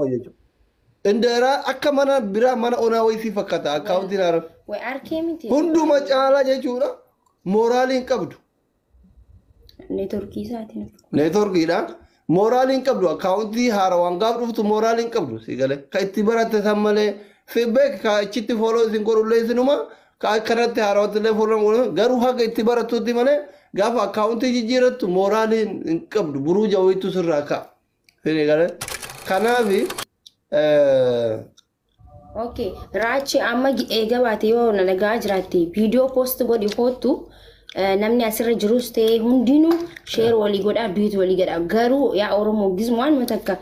Jechuudha. Indeeraa akka mana biraa mana onaa wayii fakkaata akkaawuntiin haaraan. Way arkee miti. Hunduma caalaa jechuudha, mooraalii hin qabdu. Neetworkii isaatiin. Neetworkiidha. Mooraalii hin qabdu, akkaawuntii haarawaan gaaf dhuftu mooraalii hin qabdu si galee. Ka itti baratte san malee si beek, ka achitti follow isin godhullee isinuma, ka akkanatti haarawatti illee follow godhu, garuu haga itti barattutti malee gaafa akkaawuntii jijjiirattu mooraalii hin qabdu, buruu jawiitu sirraa ka'a. Si galee. Kanaafi Okay, Raachi, amma eega baate, yoo na nagaa jiraatte, viidiyoo post godhi hoottu. Namni asirra jirus ta'e hundinuu share walii godhaa, duet walii godhaa. Garuu yaa Oromoo, gizmu waan takka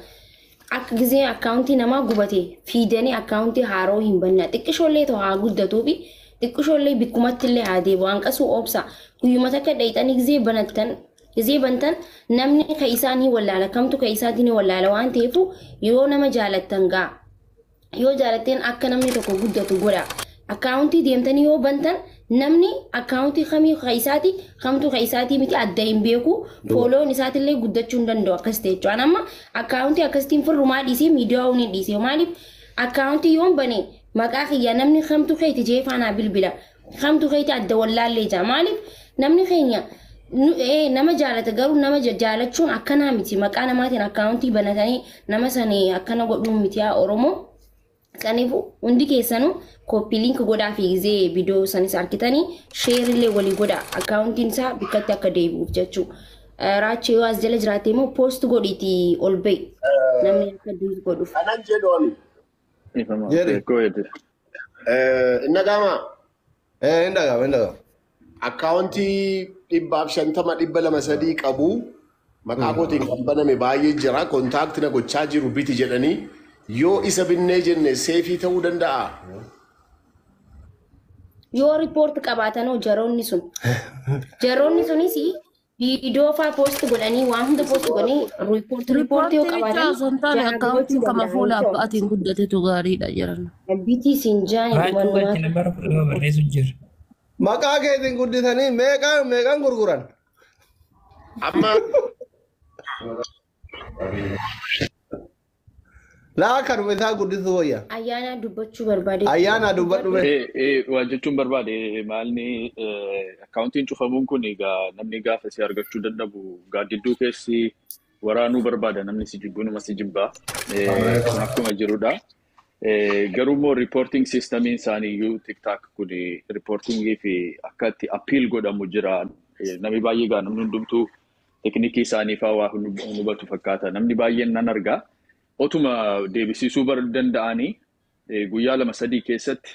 akka gizee akkaawuntii namaa gubate fiidanii akkaawuntii haaroo hin banna. Xiqqishoollee ta'u haa guddatuufi xiqqishoollee bikkumatti illee haa deebi'u. Hanqasuu obsa. Guyyuma takka dhayxanii gizee banattan, gizee bantan, namni ka isaa ni wallaala, kamtu ka isaatii ni wallaala waan ta'eefu, yoo nama jaalattan gaa. Yoo jaalatteen akka namni tokko guddatu godha. Akkaawuntii deemtanii yoo bantan, namni akkaawuntii kamii ka isaati, kamtu ka isaatii miti adda hin beeku, follown isaatillee guddachuu hin danda'u akkas ta'e jechuudha. Amma akkaawuntii akkasitiin firrumaa dhiisee miidiyaa ni dhiisee. Maaliif? Akkaawuntii yoon bane maqaa kiyya namni kamtu keeti jee faanaa bilbila, kamtu keeti adda wallaallee jira. Maaliif? Namni keenya nama jaalata, garuu nama jaalachuun akkanaa miti. Maqaa namaatiin akkaawuntii banatanii nama sanii akkana godhuun miti, yaa Oromoo. Saniif hundi keessanuu copy link godhaa fi gizee viidiyoo sanis argitanii share illee walii godhaa, akkaawuntiin isaa bikkatti akka deebi'uuf jechuu. Raachee, yoo as jala jiraatte immoo post godhiitii ol ba'i. Namni akka duet godhuuf. Kanan jedhu ani. Jedhi. Go ahead. Inni gama Hin dhaga'ama, hin dhaga'ama. Akkaawuntii 150, 200, 300 qabu maqaa kootiin kan baname baay'ee jira. Contact na gochaa jiru biti jedhanii, yoo isa binnee jenne safe ta'uu danda'a. Yoo report qabaatanoo jaroonni sun. Jaroonni sunis viidiyoo faa post godhanii, waan hunda post godhanii, report yoo Riippoortii qabaatan osoo hin taane jaraa akkaawuntiin gochuu kama fuula danda'an. abbaatiin guddatetu gaariidha jedhan. Bitii siin jaani. Raachuu galchina bara 12 barreessu jira. Maqaa keetiin guddisanii meeqaan meeqaan gurguran? Amma Laa, kanuma isaa guddisuu wayya. Ayyaana dubbachuu barbaade. Ayyaana, dubbadhu mee. Waan jechuun barbaade, maalni, akkaawuntiin cufamuun kun egaa namni gaafa si argachuu dadhabu gaaddidduu keessi waraanuu barbaada, namni si jibbu numa si jibbaa. Kun akkuma jirudha. Garuu immoo reporting systemiin isaanii iyyuu, TikTok kun reportingii fi akka itti appeal godhamu jira. Namni baay'ee gaa namni hundumtuu teknikii isaanii fa'aa waa hin hubatu fakkaata. Namni baay'een nan argaa. Otuma deebisiisuu bar danda'anii guyyaa 2-3 keessatti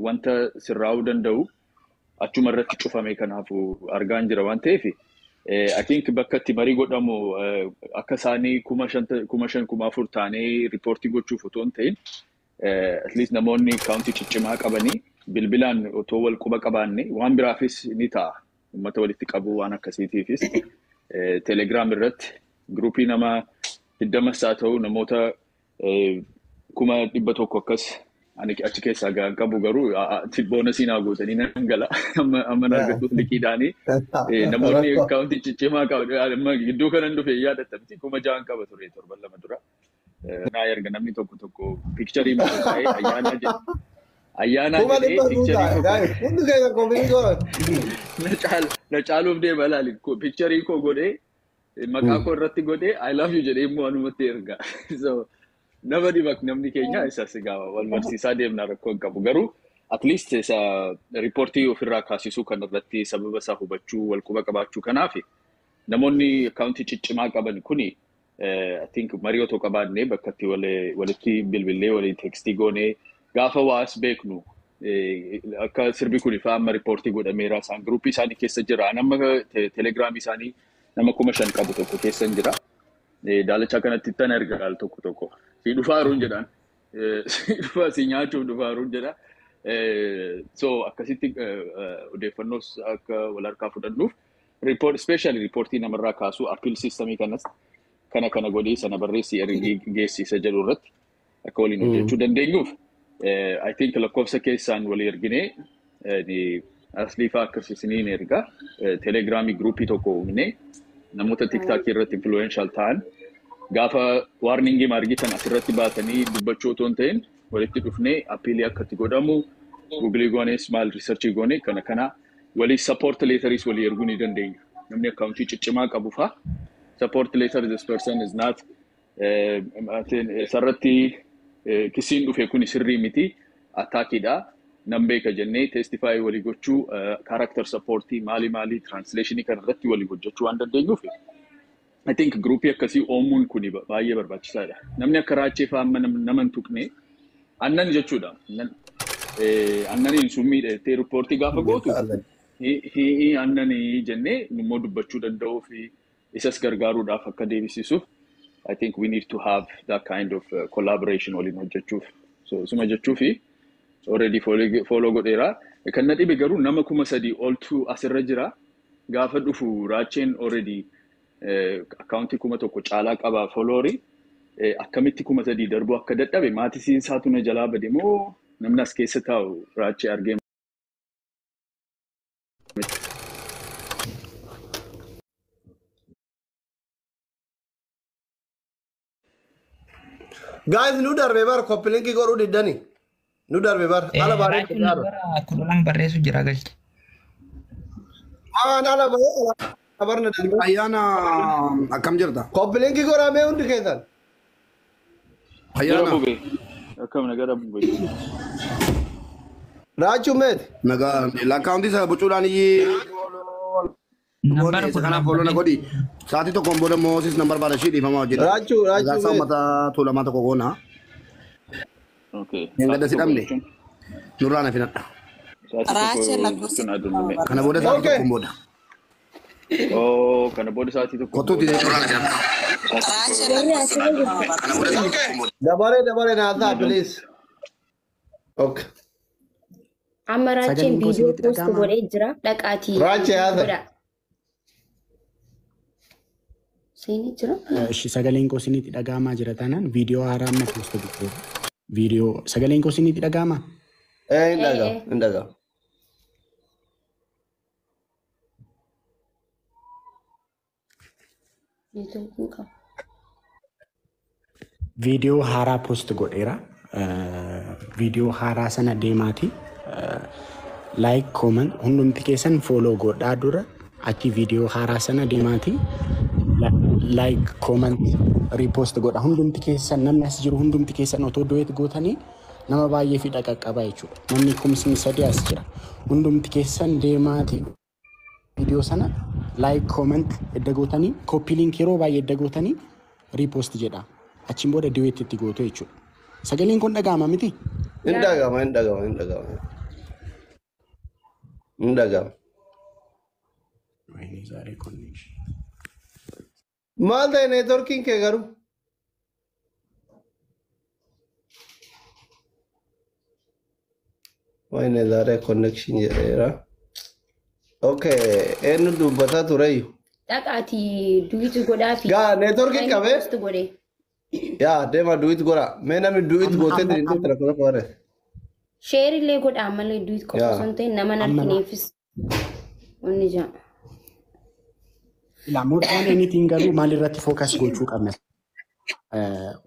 wanta sirraa'uu danda'u achuma irratti cufame, kanaafu argaan jira waan ta'eef, I think bakka itti marii godhamu akka isaanii 5,000, 5,000, 4,000 taanee riippoortii gochuuf otoo hin ta'in, at least namoonni akkaawuntii ciccimaa qabanii bilbilaan otoo wal quba qabaanne waan biraafis ni ta'a. Uummata walitti qabuu waan akkasiitiifis Telegram irratti groupii nama 20s haa ta'u, namoota 100,000 akkas ani achi keessaa gaan qabu, garuu bonusii naa gootanii nan gala amma amma na argatuuf liqiidhaanii namoonni akkaawuntii ciccimaa qabu. Amma gidduu kanan dhufe yaadatta miti, 6,000 qaba ture torban 2 dura. Naa erga namni tokko tokko picturii malee ta'ee ayyaanaa jedhe ayyaanaa Kuma jedhee dhibba picturii guutaa. koo Hundi keessa koofii godhan. Na caaluuf deema, ilaali, picturii koo godhee maqaa koo irratti godhee "I love you" jedhee immoo anumatti erga. So nama dhibak, namni keenya isa sigaa wal barsiisaa deemna, rakkoo hin qabu. Garuu at least isa riippoortii ofirraa kaasisuu kan irratti sababa isaa hubachuu, wal quba qabaachuu, kanaaf namoonni akkaawuntii ciccimaa qaban kuni I think marii otoo qabaannee, bakka itti walitti bilbillee, waliin textii goonee, gaafa waas beeknu, akka sirbi kun ifaa amma riippoortii godhameera, isaan groupii isaanii keessa jira. Ani amma telegiraamii isaanii nama 5,000 qabu tokko keessa hin jira. Daalachaa kanatti tan erga al tokko tokko. Si dhufaaruun jedhaan. Si dhufaa, si nyaachuuf dhufaaruun jedha. So akkasitti odeeffannoos akka wal harkaa fudhannuuf report, especially riippoortii namarraa kaasuu, appeal systemii kanas kana kana godhii sana barreessii ergii geessisa jedhu irratti akka waliin hojjechuu dandeenyuuf, I think lakkoofsa keessaan walii erginee, ni asliifaa akkas isiniin erga, telegiraamii groupii tokko uumnee namoota TikTokii irratti influential ta'an Gaafa warningii argitan asirratti baatanii dubbachuu otoo hin ta'in walitti dhufnee appealii akka itti godhamu Google goones maal researchii goone kana kana walii support letteris walii erguu ni dandeenya. Namni accountii ciccimaa qabu faa support letter this person is not sarratti kisiin dhufe kun sirrii miti attackiidha. Nan beeka jennee testify walii gochuu character supportii maali maali translationii kana irratti walii hojjechuu waan dandeenyuuf I think groupii akkasii uumuun kuni baay'ee barbaachisaadha. Namni akka raachee fa'aa amma nama hin tuqne annan jechuudha. Annaniin sun miidhattee riippoortii gaafa gootu hi'i annanii jennee immoo dubbachuu danda'uu fi isas gargaaruudhaaf akka deebisiisuuf I think we need to have that kind of collaboration waliin hojjechuuf. So suma jechuufi already follow godheera. Kan na dhibe garuu nama 3,000 oltu asirra jira. Gaafa dhufu raacheen already akkaawuntii 1,000 caalaa qaba followerii. Akkamitti 3,000 darbuu akka dadhabe maatii isaatu na jalaa bade moo namni as keessa taa'u raachee argee. Guys, nu darbe bar copy link godhuu diddani. Nu darbe bar ala baaree Raachuun nambara 12 barreessu jira galche. Aan ala bahee ala barna darbe. Ayyaana akkam jirta? Copy link godhaa mee hundi keessan. Gara Ayyaana bubee akkam nagara bubee. Raachuu meeti? Nagaa lakkaawuntii isa bocuudhaan iyyii Nambara isa 12 kanaaf follow na barreessu. godhi. Sa'aatii tokkoon booda immoo sis nan barbaada ishii dhiifamaa hojjedha. Raachuu raachuu Gaazexaa meeti? uummata tuulamaa tokko goona. Okay. Hin gadda Sa'aatii si tokko dhabne jechuun nurraa na finadha. sa'aatii Raachee tokko lakkoofsa jechuun aduun Kana booda sa'aatii Okay. tokkoon booda. Oh, kana booda sa'aatii tokko Kottuuti booda. nurraa na finadha. Raachee Warri lakkoofsa asirra jiru. Kana booda sa'aatii tokkoon booda. Dabaree dabaree naasaa please. Okay. Amma raacheen Sagaleen koo viidiyoo isinitti poost dhaga'amaa? godhee jira. Dhaqaatii Raachee haasa. godhaa. Seenii jira? Ishi sagaleen koo isinitti dhaga'amaa jira taanaan viidiyoo haaraa amma poost godheera. Viidiyoo sagaleen koo isinitti dhaga'amaa? Hin dhaga'amu hin dhaga'amu. Neetwoorkiin qaba. Viidiyoo haaraa poost godheera. Viidiyoo haaraa sana deemaati. Like, comment hundumti keessan follow godhaa dura achi viidiyoo haaraa sana deemaati. Like, comment, repost godha. Hundumti keessan namni as jiru hundumti keessan otoo duet gootanii nama baay'ee fi qaqqaba jechuudha. Namni 3,000 as jira. Hundumti keessan deemaati. Viidiyoo sana like, comment edda gootanii copy link yeroo baay'ee edda gootanii repost jedha. Achiin booda duet itti gootu jechuudha. Sagaleen kun dhaga'ama miti? Hin dhaga'ama hin dhaga'ama hin dhaga'ama. Hin dhaga'ama. Wayne zaaree connection. Maal ta'e neetwoorkiin kee garuu? Wayne zaaree connection jedheera. Okay, eenyu dubbataa tureyyuu? Dhaqaatii duet godhaa fi Gaa neetwoorkiin qabee? poost godhee. Yaa deema duet godhaa. Mee namni duet Amma gootee amma diriiree amma telefoona qoore. Share illee godhaa malee duet qofa Yaa. osoo hin ta'in nama hin amma argineefis wanni jira. Ilaa more than anything garuu maal irratti focus gochuu qabna?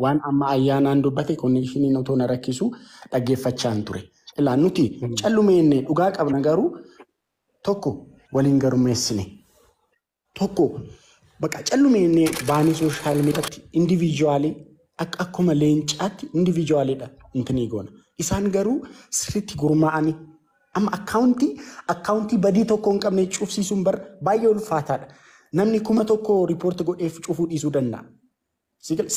Waan amma ayyaanaan dubbate connectioniin otoo na rakkisu dhaggeeffachaan ture. Ilaa nuti callumeenne dhugaa qabna garuu tokko waliin garmeessine tokko bakka callumeenne baanii social mediatti individually akkuma leencaatti individualidha intinii goona. Isaan garuu sirriitti gurmaa'anii amma akkaawuntii badii tokko hin qabne cufsiisuun bar baay'ee ulfaataadha. Namni 1,000 riipoorti godheef cufuu dhiisuu danda'a.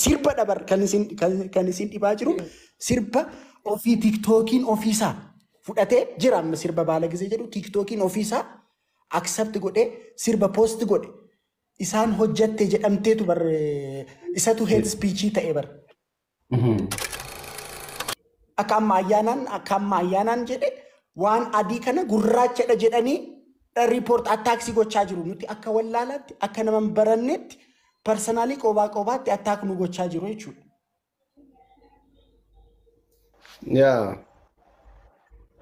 Sirba dabar kan isin dhibaa jiru sirba ofii tiktookiin ofiisaa fudhatee jira amma sirba baala gisee jedhu tiktookiin ofiisaa accept godhee sirba post godhe isaan hojjatte jedhamteetu bar isatu hate speechii ta'e bar. Akka amma ayyaanaan jedhe waan adii kana gurraachadha jedhanii riipoort attaaksii gochaa jiru. Nuti akka wallaalaatti akka nama hin barannetti parsanaalii qobaa qobaatti attaak nu gochaa jiru jechuudha. Yaa.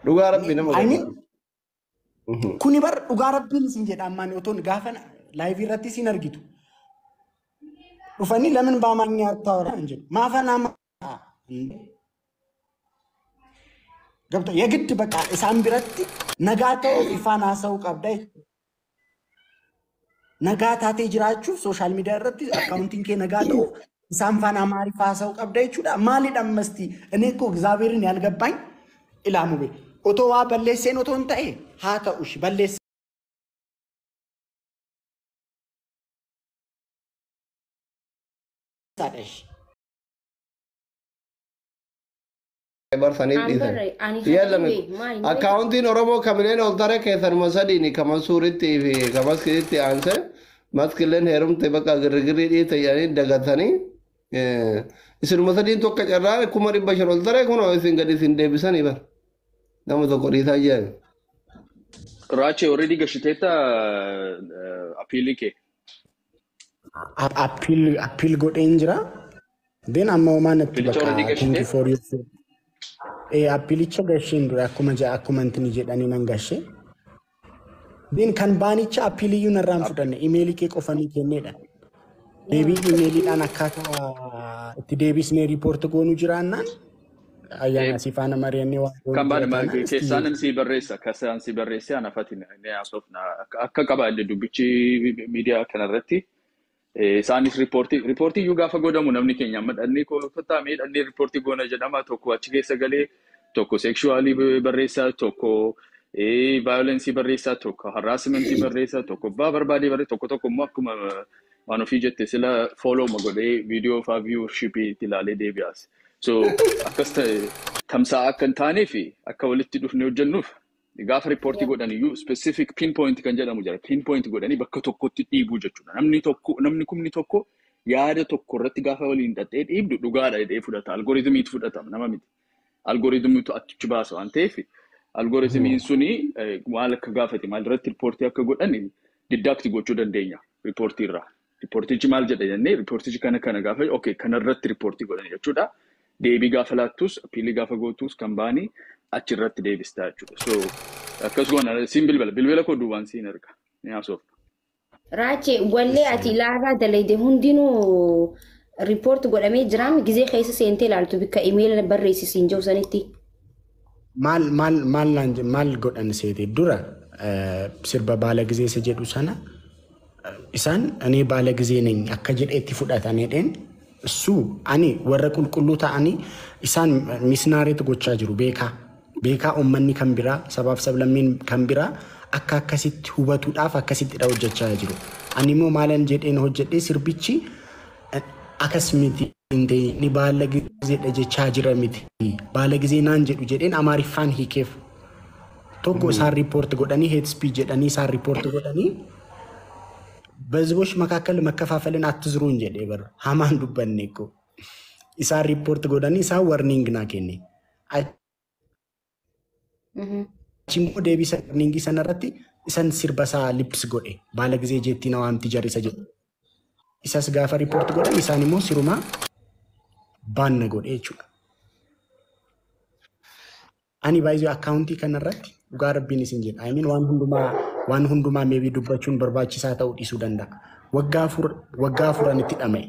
Dhugaa rabbi nama I mean, gargaara. Kuni bar dhugaa rabbiin isin jedha ammaan otoon gaafa laayivii irratti isin argitu. Dhufanii lamin በአማርኛ አታወራም እንጂ ማፈና ገብቶ የግድ በቃ isaan biratti nagaa ta'uuf ifaan haasa'uu qabda. Nagaa taatee jiraachuuf sooshaal miidiyaa irratti akkaawuntiin kee nagaa ta'uuf isaan faana Amaariffaa haasa'uu qabda jechuudha. Maalidha ammasti? እኔ እኮ እግዚአብሔርን ያልገባኝ ilaamu be otoo waa balleesseen otoo hin ta'e haa ta'u ishi balleessaadha ishi. Barsaniif dhiisan. Ani kana Yeellame dhibee maali? akkaawuntiin Oromoo kamileen ol tare keessanuma sadiini ka Mansuuritti fi ka Maskilitti aanse maskilleen heerumte bakka girgirrii dhiite jedhanii dagatanii isinuma sadiin tokko carraa 500,000 ol tare kunoo isin gadi isin deebisanii bar nama tokko dhiisaa jiran. Raachee already gashiteetta appealii kee. Appeal godheen jira. Then amma homaa natti Appealicha bakka already thank you gashitee? for your Appealicha gasheen dura akkuma akkuma intini jedhanii nan gashee. Then kan baanicha appealiyyuu narraan fudhanne imeelii kee qofa ni kenneedha. Deebii imeeliidhaan akkaataa itti deebisnee report goonu jiraannaan ayyaana si faana mari'annee waan goonu Kan jira baane taanaan isti keessaan si barreessa keessaan si barreesse anafati ni haasofna akka qaba illee dubbichi miidiyaa kanarratti. Isaanis riippoortii iyyuu gaafa godhamu namni keenya amma dhannee kottaa mee dhannee riippoortii goona jedhama tokko achi keessa galee tokko sekshuwaalii barreessaa tokko vaayolensii barreessaa tokko haraasmentii barreessaa tokko abbaa barbaadee barreessa tokko tokko immoo akkuma waan ofii jette sila fooloo ma godhee viidiyoo faa viiyuurshippii itti ilaalee deebi'aas. So akkas ta'e tamsa'a akka hin taanee fi akka walitti dhufnee hojjennuuf gaafa riippoortii godhan iyyuu specific pinpoint kan jedhamu jira. Pinpoint godhanii bakka tokkotti dhiibuu jechuudha. Namni tokko namni kumni tokko yaada tokko irratti gaafa waliin dhadhee dhiibdu dhugaadha jedhee fudhata. Algoritimiitu fudhatama nama miti. Algoritimiitu achichi baasa waan ta'eef algoritimiin suni maal akka gaafate maal irratti riippoortii akka godhan deduct gochuu dandeenya riippoortii irraa. Riippoortichi maal jedha jennee riippoortichi kana kana gaafa okay kana irratti riippoortii godhan jechuudha. Deebii gaafa laattus appealii gaafa gootus kan baanii achirratti deebistaa jechuudha. So akkas goona siin bilbila bilbila koo duubaan siin erga ni haasofna. Raache wallee ati ilaalaa dalayde hundinuu report godhamee jiraam gizee keessa seentee ilaaltu bikka imeela barreessisiin jiru sanitti. Maal maal maal naan maal godhan seete dura sirba baala gizee isa jedhu sana isaan ani baala gizee ነኝ akka jedheetti fudhatan jedheen እሱ ani warra qulqulluu ta'anii isaan misnaareetu gochaa jiru beekaa beekaa uummanni kan biraa sabaaf sablammiin kan biraa akka akkasitti hubatuudhaaf akkasittidha hojjechaa jiru. Ani immoo maalan jedheen hojjedhee sirbichi akkas miti hin ta'in ni baala gizeedha jechaa jira miti baala gizee naan jedhu jedheen Amaariffaan hiikeef tokko isaan report godhanii hate speech jedhanii isaan report godhanii በህዝቦች መካከል መከፋፈልን አትዝሩን jedhee bara hamaan dubbanne እኮ isaan report godhanii isaan warning naa kenne. Achi immoo deebisa warningii sanarratti isan sirba isaa lips godhe baala gizee jettii na waamti jarrisa jedhu. Isas gaafa report godhan isaan immoo sirumaa baanna godhe jechuudha. Ani baay'ee akkaawuntii kanarratti dhugaa rabbiin isin jedha. I mean waan hundumaa maybe dubbachuun barbaachisaa ta'uu dhiisuu danda'a. Waggaa 4 waggaa afuran itti dhama'e.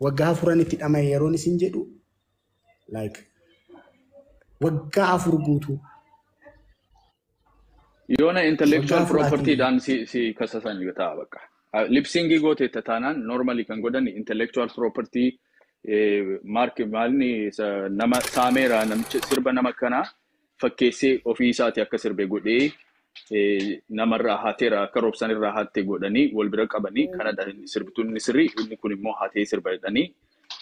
Waggaa afuran itti dhama'e yeroon isin jedhu like waggaa 4 guutuu. Yoona Waggaa intellectual afuraatiin. propertyidhaan si kasasan ta'a bakka. Lip syncii goote taanaan normally kan godhan intellectual property mark maalni isa nama saameera namicha sirba nama kanaa fakkeessee ofii isaati akka sirbe godhee namarraa hateera akka roobsan irraa hatte godhanii wal bira qabanii kanadha inni sirbituun inni sirrii inni kun immoo hatee sirba jedhanii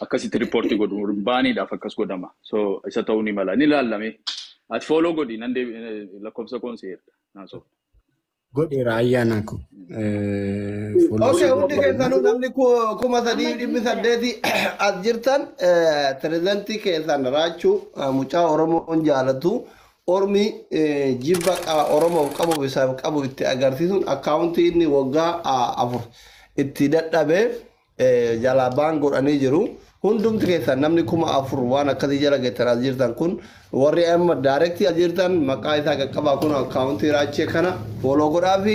akkasitti riippoortii godhu baaniidhaaf akkas godhama. So isa ta'uu ni mala ni ilaallame. Ati follow godhi nan lakkoofsa koon si erga. Naasoo. Godheera ayyaana kun. Okay, hundi keessanuu namni 3,800 as jirtan pirezidantii keessan Raachuu mucaa Oromoon jaalatu ormi jibba Oromoof qabu isaaf qabu itti agarsiisuun akkaawuntii inni waggaa 4 itti dadhabee jalaa baan godhanii jiru. Hundumti keessan namni 4,000 waan akkasii jala geettan as jirtan kun warri amma directii as jirtan maqaa isaa qaqqabaa kun akkaawuntii Raachee kana follow godhaa fi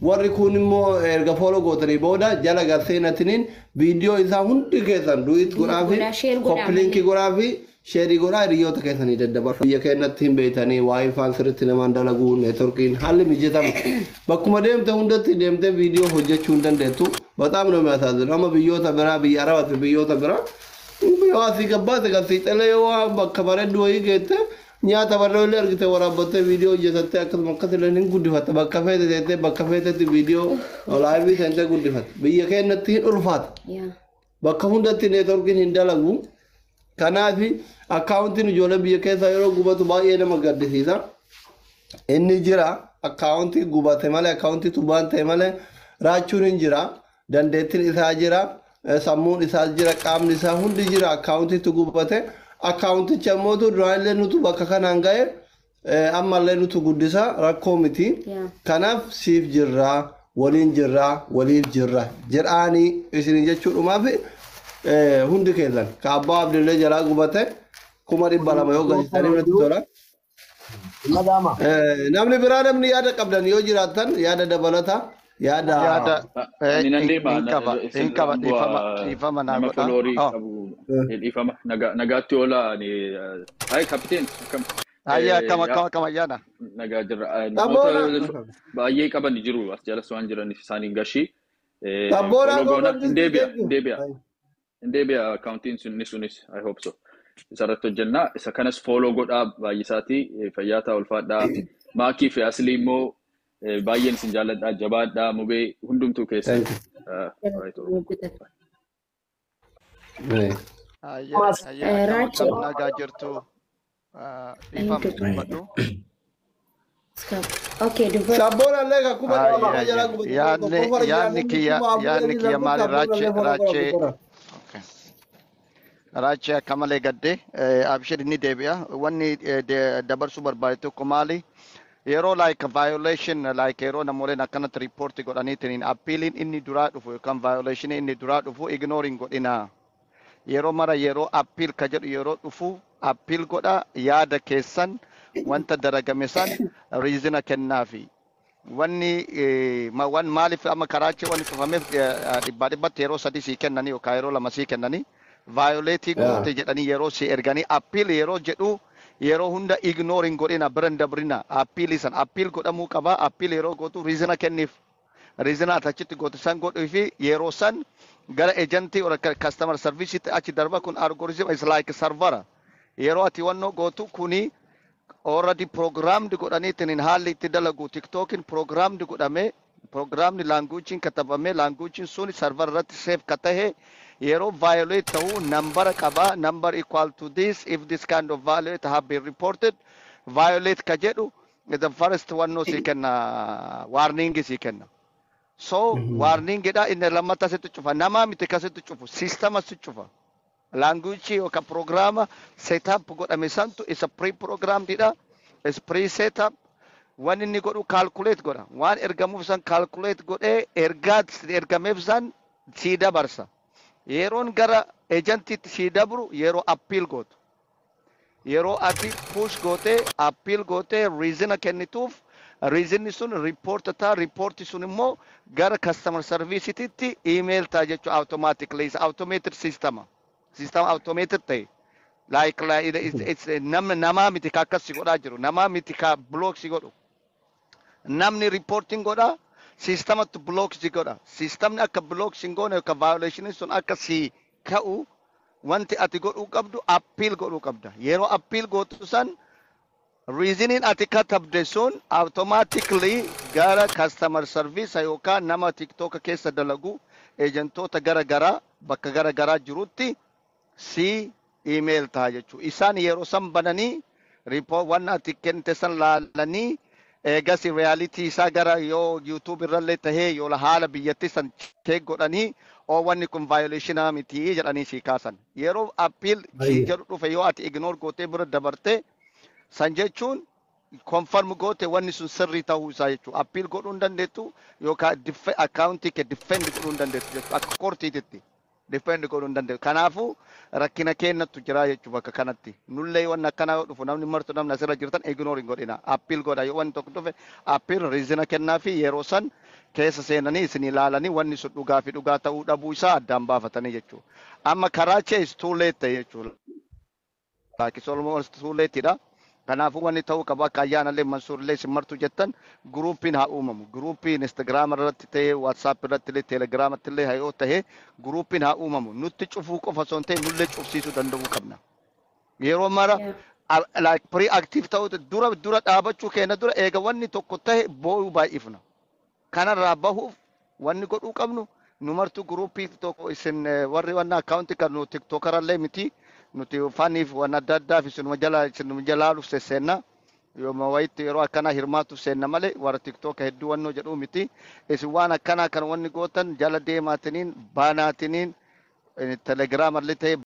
Warri kun immoo erga follow gootanii booda jala garseenatiniin viidiyoo isaa hundi keessan duet godhaa fi Godhaa, share godhaa copy link godhaa fi share godhaa hiriyoota keessanii daddabarsa. Biyya keenyatti hin beektanii WiFi'n sirriitti namaan dalaguu, networkiin haalli mijatamu. Bakkuma deemte hundatti deemtee viidiyoo hojjechuu hin dandeettu. በጣም ነው የሚያሳዝነው። Amma biyyoota biraa, biyya Arabaatti, biyyoota biraa yoo asii gabbaate garsiixelee, yoo bakka bareeddu wayii geette, nyaata barree illee argite, waraabbattee viidiyoo hojjetattee, akkasuma akkasillee hin guddifatta. Bakka feete teettee, bakka feetetti viidiyoo live seentee guddifatta. Biyya keenyatti hin ulfaata. Bakka hundatti networkiin hin dalagu. Kanaaf akkaawuntiin ijoollee biyya keessaa yeroo gubatu baay'ee nama gaddisiisa. Inni jira, akkaawuntii gubate malee, akkaawuntii tubaan ta'e malee, raachuun hin jira. Dandeettiin isaa jira, sammuun isaa jira, qaamni isaa hundi jira, akkaawuntiitu gubate. Akkaawunticha immoo duraanillee nutu bakka kanaan ga'e, ammallee nutu guddisa, rakkoo miti. Kanaaf siif jirraa, waliin jirraa, waliif jirra jedhaanii isin jechuudhumaaf hundi keessan ka abbaa Abdillee jalaa gubate 200,000 yoo galchitanii natti tola. Madama. Namni biraa, namni yaada qabdan yoo jiraattan, yaada dabalata yaada. Yaada Ani nan deema. Hin qaba, hin qaba, dhiifama, dhiifama naa Nama godha. followerii Oh. qabu, dhiifama, nagaatti oola. Ani hayi kapiteen, akkam? Hayya, akkam, akkam, akkam, ayyaana? Nagaa jirra. Abboona. Namoota baay'ee qaban jiru as jalas waan jiraniif isaaniin gashii. Abboona. Follow goona. Hin deebi'a, hin deebi'a. Hin deebi'a akkaawuntiin sunni sunis, I hope so. Isarratti hojjennaa. Isa kanas follow godhaa baay'isaati. Fayyaa ta'a, ulfaadhaa. Maakii fi Aslii immoo baay'een isin jaalladhaa. Jabaadhaa, mubee hundumtuu keessa. Thank you. Alright, Oromoo. Hayya, hayya, akkam, Raachi. akkam, nagaa jirtu? Dhiifama, dubbadhu. Okay, dubbadhu. Sabboon illee ka 200,000 Hayya, jalaa gubate. yaadni Tokko yaadni kiyya yaadni kiyya maali, raachee raachee Okay. Raachee akka malee gaddee, abshir, inni deebi'a. Wanni dabarsuu barbaade tokko maali? Yeroo like violation, like yeroo namooleen akkanatti report godhaniitiin appealiin inni duraa dhufu yookaan violation inni duraa dhufu ignore hin godhinaa. Yeroo mara yeroo appeal ka jedhu yeroo dhufu appeal godha, yaada keessan, wanta daragame san reason kennaafi. Wanni wan maaliif amma karaachee wanni cufameef, dhibbaa dhibbatti yeroo 3 sii kennanii yookaan yeroo 2 sii kennanii violate goote jedhanii yeroo si erganii appeal yeroo jedhu yeroo hunda ignore hin godhina, bira hin dabrina. Appeal san appeal godhamuu qaba. Appeal yeroo gootu reason kenniif, reason ati achitti goote san godhuu fi yeroo san gara agentii or customer service achi darba. Kun algorithm is like server, yeroo ati wannoo gootu kuni already programmed godhaniitiin haalli itti dalagu TikTokin programmed godhame, programni languagein katabame, languagein sun server irratti save ka tahe, yeroo violate ta'uu number qaba, number equal to this, if this kind of violate have been reported, violate ka jedhu the first one no si kenna, warning si kenna. So warning dha, inni lammata sitti cufa, nama miti ka sitti cufu, systema si cufa, language yookaan programa setup godhame santu isa pre-programmed dha, is pre-setup. Waan inni godhu calculate godha, waan ergamuuf san calculate godhee ergaa ergameef san sii dabarsa. Yeroon gara agentiitti sii dabru yeroo appeal gootu, yeroo ati push gootee appeal gootee reason kennituuf, reasonni sun report ta'a, report sun immoo gara customer serviceititti email ta'a jechuudha. Automatically is automated system, system automated ta'e, like it's nama namaa miti ka akkas si godhaa jiru, namaa miti ka block si godhu. Namni reporting godha, systematu block si godha. Systemni akka block si hin goone yookaan violation sun akka si ka'u wanti ati godhuu qabdu appeal godhuu qabda. Yeroo appeal gootu san reasoning ati katabde sun automatically gara customer service yookaan nama TikTok keessa dalagu, ejentoota gara garaa bakka gara garaa jirutti si email ta'a jechuudha. Isaan yeroo san bananii report waan ati kennite san laalanii eegas reality isaa gara yoo YouTube irrallee tahee yoo haala biyyattii san check godhanii, oo wanni kun violation miti jedhanii si kaasan. Yeroo appeal si jedhu dhufe yoo ati ignore gootee bira dabarte, san jechuun confirm goote wanni sun sirrii ta'uu isaa jechuudha. Appeal godhuu hin dandeettu yookaan accountii kee defend godhuu hin dandeettu jechuudha akka courtiititti. Defend godhuu hin danda'u. Kanaafuu rakkina keenyattu jira jechuudha bakka kanatti. Nullee waan akkanaa yoo dhufu namni martu namni asirra jirtan ignore hin godhina. Appeal godha yoo wanni tokko dhufe appeal reason kennaa fi yeroo san keessa seenanii isin ilaalanii wanni sun dhugaa fi dhugaa ta'uu dhabuu isaa addaan baafatanii jechuudha. Amma karaa chee is too late ta'e jechuudha. Like it's almost too late dha. Kanaafuu wanni ta'uu qaba akka ayyaanallee Mansuurillee isin martu jettan guruupiin haa uumamu. Guruupiin Instagram irratti ta'e, WhatsApp irratti illee, Telegram irratti illee yoo ta'e guruupiin haa uumamu. Nutti cufuu qofa osoo hin ta'in nullee cufsiisuu danda'uu qabna. Yeroo mara like pre-active ta'uu dura dura dhaabachuu keenya dura eega wanni tokko ta'e boo'uu baay'ifna. Kanarraa bahuuf wanni godhuu qabnu nu martuu guruupii tokko isin warri wanna akkaawuntii qabnu tiktookarallee miti nuti faniif waan adda addaaf isinuma jalaaluuf sesseenna. Yooma wayitti yeroo akkanaa hirmaatuuf seenna malee warra tiktooka hedduu wannoo jedhuu miti. Isin waan akkanaa kan wanni gootan jala deemaatiniin baanaatiniin telegiraamallee ta'e.